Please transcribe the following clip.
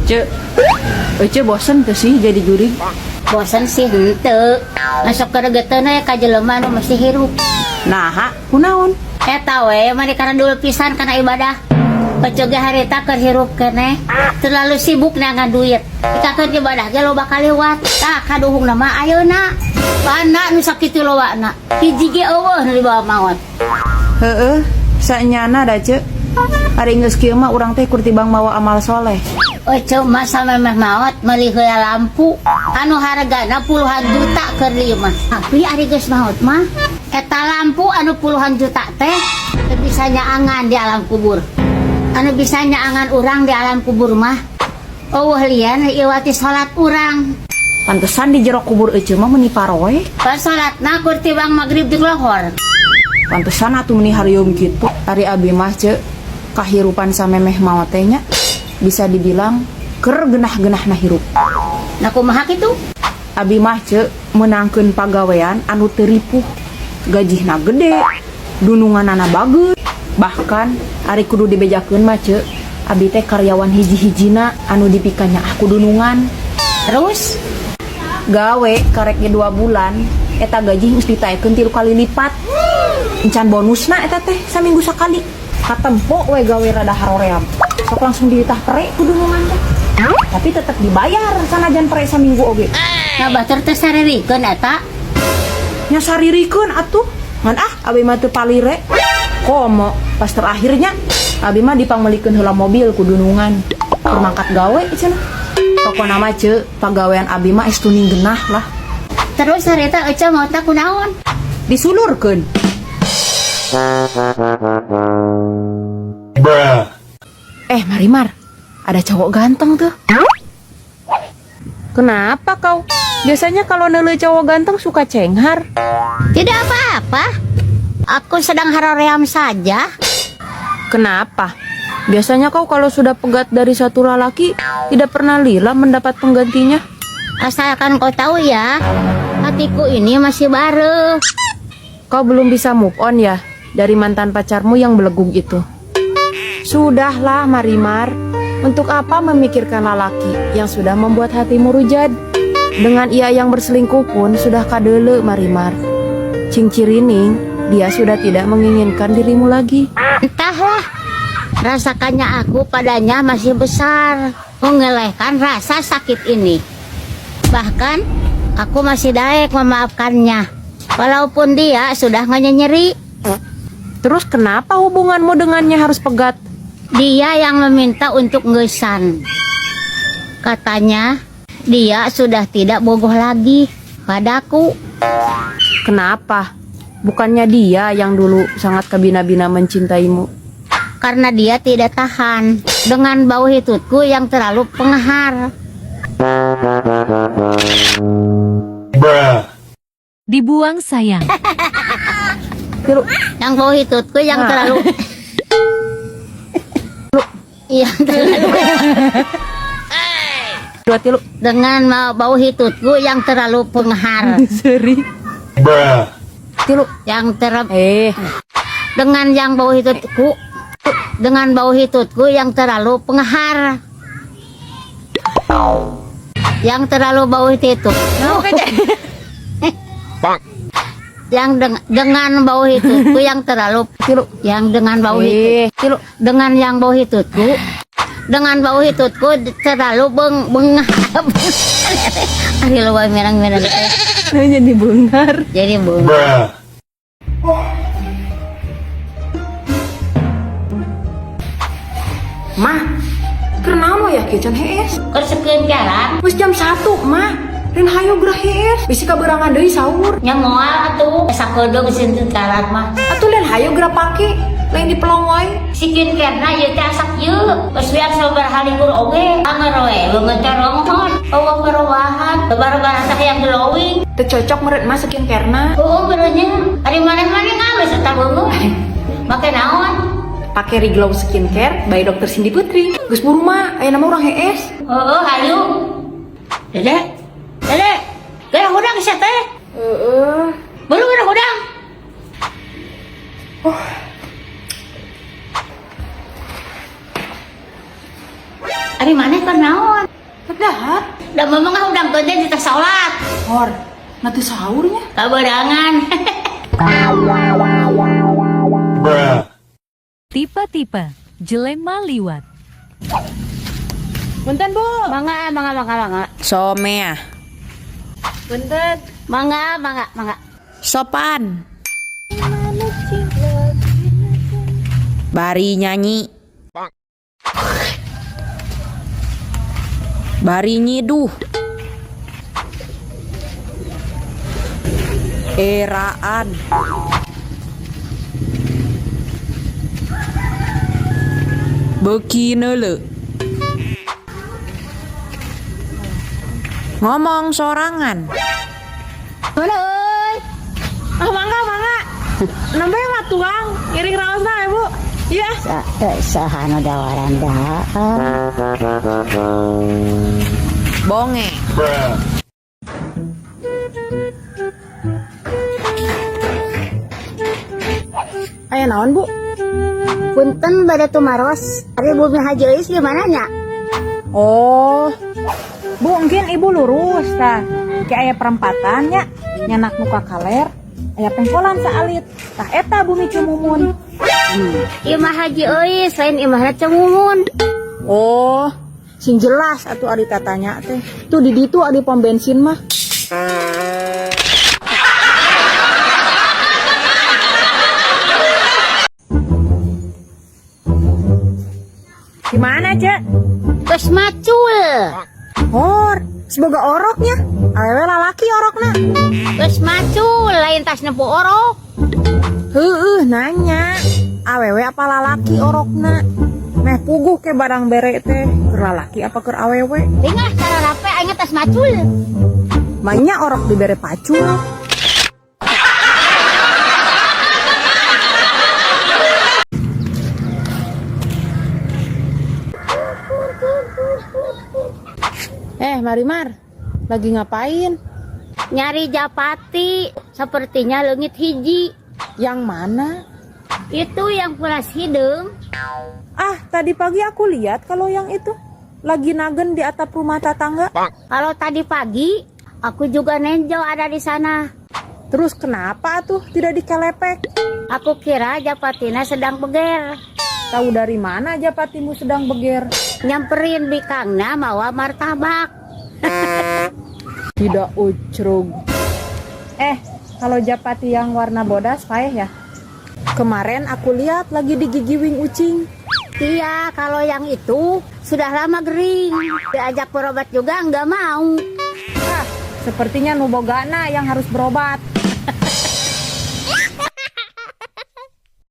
Ceu, Ece bosen teu sih jadi jurig? Bosen sih henteu. Masuk karegeteun we ka jelema nu masih hirup. Naha, kunaon? Eta we mani kana dulu pisan kana ibadah. Ece ge harita keur hirup keneh. Terlalu sibuk neangan duit. Ikakeun ibadah ge loba kaliwat. Tah kaduhungna mah ayeuna. Bana nu sakitu lobana. Hiji ge eueuh nu dibawa maot. Heeh, sanyana da Ceu. Ari geus kieu mah urang teh kur tibang mawa amal soleh. Ece mah samemeh maot meuli heula lampu anu hargana puluhan juta keur di imah. Tapi ari geus maot mah eta lampu anu puluhan juta teh teu bisa nyaangan di alam kubur. Anu bisa nyaangan urang di alam kubur mah eueuh lian iwati salat urang. Pantesan di jero kubur Ece mah meuni paroe. Pan salatna kur tibang magrib jeung lohor. Pantesan atuh meuni harieum kitu. Ari abi mah Ceu, kahirupan samemeh maot teh nya bisa dibilang keur genah-genahna hirup. Nah kumaha kitu? Abi mah Ceu meunangkeun pagawean anu teu ripuh. Gajihna gede, dununganana bagus. Bahkan ari kudu dibejakeun mah Ceu, abi teh karyawan hiji-hijina anu dipikanyaah ku dunungan. Terus gawe karek ge 2 bulan, eta gaji geus ditaekeun 3 kali lipat. Encan bonusna eta teh saminggu sakali. Katempo we gawe rada haroream. Sok langsung ditah pere ku dunungan teh. Tapi tetep dibayar sanajan pere saminggu oge. Nah batur teh saririkeun eta? Nya saririkeun atuh. Ngan ah abi mah teu palire. Komo pas terakhirnya abi mah dipangmelikeun heula mobil ku dunungan. Keur mangkat gawe cenah. Pokona mah Ceu, pagawean abi mah estu ning genah lah. Terus harita Ece maot na kunaon? Disulurkeun. Bruh. Marimar, ada cowok ganteng tuh. Kenapa kau? Biasanya kalau neuleuh cowok ganteng suka cenghar. Tidak apa-apa. Aku sedang haroream saja. Kenapa? Biasanya kau kalau sudah pegat dari satu lalaki, tidak pernah lila mendapat penggantinya. Asalkan kau tahu ya, hatiku ini masih baru. Kau belum bisa move on ya dari mantan pacarmu yang belegug itu. Sudahlah Marimar, untuk apa memikirkan lalaki yang sudah membuat hatimu rujad? Dengan ia yang berselingkuh pun sudah kadele Marimar. Cingcirining, dia sudah tidak menginginkan dirimu lagi. Entahlah, rasakannya aku padanya masih besar. Mengelehkan rasa sakit ini. Bahkan aku masih daek memaafkannya. Walaupun dia sudah ngenyeri. Terus kenapa hubunganmu dengannya harus pegat? Dia yang meminta untuk ngesan. Katanya dia sudah tidak bogoh lagi padaku. Kenapa? Bukannya dia yang dulu sangat kebina-bina mencintaimu? Karena dia tidak tahan dengan bau hitutku yang terlalu pengehar. Bruh. Dibuang sayang. Tilu. Yang bau hitutku yang Nah. terlalu yang terlalu 2 tilu. Dengan bau hitutku yang terlalu pengehar. Seri. Bruh. Tilu. Yang Dengan yang bau hitutku, dengan bau hitutku yang terlalu pengehar. Yang terlalu bau hitut. Yang dengan bau hitutku yang terlalu Tilu. Yang dengan bau hitut. Tilu. Dengan yang bau hitutku, dengan bau hitutku terlalu bengah. Ari luar merang-merang. Jadi bengar. Jadi bengar. Bruh. Mah, kenaon we ya kieu can hees? Keur sekeun jalan. Geus jam 1, Mah. Rin hayo gerah hees. Bisi kaberangan deui sahur. Nya moal atuh. Sakedeung sintut karat mah. Atuh lain hayo gerah pake. Lain di pelong wae. Sikin kerna ieu teh asak ieu. Geus wiar sabaraha libur oge. Anger we beungeut teh ronghon. Eueuh perubahan. Lebar-lebar teh yang glowing. Teu cocok meureun mah skin kerna. Heueuh meureunnya. Ari maneh-maneh ngalus eta beungeut. Make naon? Pake Reglow Skincare by Dokter Cindy Putri. Geus buru mah, aya nama urang hees. Heueuh hayu. Dede. Dede. Geura hudang sia teh. Heeh. Buru geura hudang. Oh. Ari maneh keur naon? Rek dahar. Da mamang hudang gede di tas salat. Hor, nanti sahurnya. Kaberangan. Bruh. Tipe-tipe jelema liwat. Punten, Bu. Mangga, mangga, mangga, mangga. Somea. Punten. Mangga, mangga, mangga. Sopan. Bari nyanyi. Bari nyiduh. Eraan. Beuki neuleu. Ngomong sorangan. Mana euy? Ah, mangga, mangga. Nembe mah tuang, ngiring raosna ya, Bu. Iya. Sa saha nu dawaran dahar. Bonge. Bruh. Aya naon, Bu? Punten bade tumaros. Ari bumi Haji Euis di mana nya? Oh. Bu, mungkin ibu lurus tah. Kayak aya perempatan nya, nyanak muka kaler, aya pengkolan saalit. Tah eta bumi Cumumun. Imah Haji Euis lain imahna Cemumun. Oh, sing jelas atuh ari tatanya teh. Tuh di ditu ari pom bensin mah. Di mana, Cek? Geus macul. Hor, semoga oroknya. Awewe lalaki orokna. Geus macul lain tas nempo orok. Heueuh nanya. Awewe apa lalaki orokna? Meh puguh ke barang bere teh. Keur lalaki apa keur awewe? Tinggal cara rape aing tas macul. Banyak orok dibere pacul. Eh, Marimar, lagi ngapain? Nyari japati sepertinya leungit hiji. Yang mana? Itu yang pulas hideung. Ah, tadi pagi aku lihat kalau yang itu lagi nagen di atap rumah tetangga. Kalau tadi pagi aku juga nenjo ada di sana. Terus kenapa tuh tidak dikelepek? Aku kira Japatina sedang beger. Tahu dari mana japatimu sedang beger? Nyamperin bikangna mawa martabak. Tidak ucrug. Eh, kalau japati yang warna bodas paeh ya? Kemarin aku lihat lagi digigiwing ucing. Iya, kalau yang itu sudah lama gering. Diajak berobat juga nggak mau. Ah, sepertinya nu bogana yang harus berobat.